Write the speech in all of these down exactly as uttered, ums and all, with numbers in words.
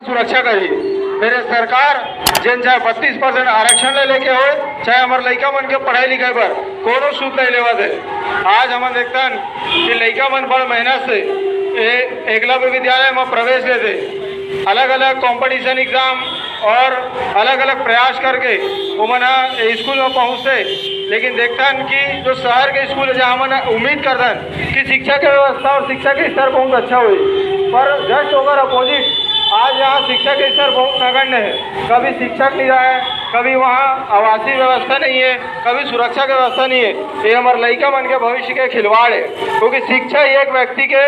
सुरक्षा करही। मेरे सरकार जेन चाहे बत्तीस परसेंट आरक्षण ले लेके होय, चाहे हमर लइका मन के पढ़ाई लिखाई बर कोनो सूद नहीं लेवत हे। आज हमन देखथन कि लइका मन बड़ मेहनत से ए, एकलव्य विद्यालय में प्रवेश लेथे, अलग-अलग कॉम्पिटिशन एग्जाम और अलग-अलग प्रयास करके ओमन ह ए स्कूल में पहुँचथे। लेकिन देखथन कि जो शहर के स्कूल हे, जहाँ हमन उम्मीद करथन कि शिक्षा के व्यवस्था और शिक्षा के स्तर बहुत अच्छा होही, पर just ओकर अपोजिट आज यहाँ शिक्षा के स्तर बहुत नगण्य हे। कभी शिक्षक नहीं रहा है, कभी वहाँ आवासीय व्यवस्था नहीं है, कभी सुरक्षा के व्यवस्था नहीं है। ये हमर लइका मन के भविष्य के खिलवाड़ है, क्योंकि शिक्षा ही एक व्यक्ति के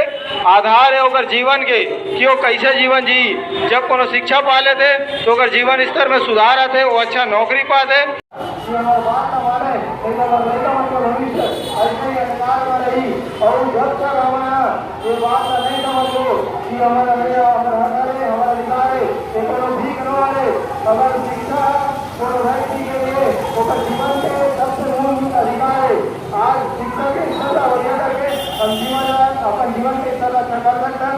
आधार है ओकर जीवन के, कि वो कैसे जीवन जी। जब कोनो शिक्षा पा लेथे तो ओकर जीवन स्तर में सुधार आथे, वो अच्छा नौकरी पाथे। कि हमर बात न माने, नहीं तो हमर लइका मन के भविष्य ऐसे ही अंधकार में रही। और जब तक हमन ये बात ला नहीं समझ लो कि हमर, हमर, हमर हक हरे, हमर अधिकार है, ये कोनो भीख न माने। अगर शिक्षा कोनो व्यक्ति के लिए ओकर जीवन के सबसे मूलभूत अधिकार है, आज शिक्षा के स्तर ला बढ़िया करके हम जीवन ला, अपन जीवन के स्तर ला अच्छा कर सकथन।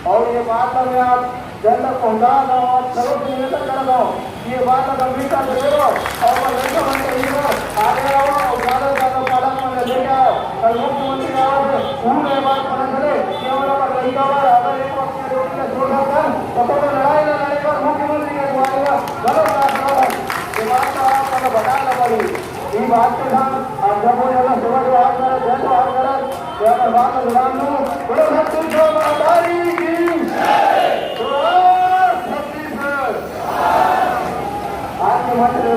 और ये बात ला मैं आप जन तक पहुँचा रहा हूँ, आप सबों से निवेदन कर रहा हूँ कि ये बात ला गंभीरता से ले लो। और मैं लड़का बन के ही रहो, आगे आओ और ज्यादा से ज्यादा पालक मन लेके आओ। कल मुख्यमंत्री आवास में पूर्ण ये बात पता चले कि हमारा पर लड़का हुआ, अगर एक वक्त के रोटी का छोड़ सकता है, तो कोई लड़ाई ना लड़े पर मुख्यमंत्री के दुआरे का गलत बात ना बने। ये बात का आप मतलब बताना पड़ी। ये बात के साथ आप जब वो ज्यादा सेवा जो आप करें, जय जो आप करें, तो आप बात का विराम दूँ। बोलो छत्तीसगढ़ माता की। आज के मंच में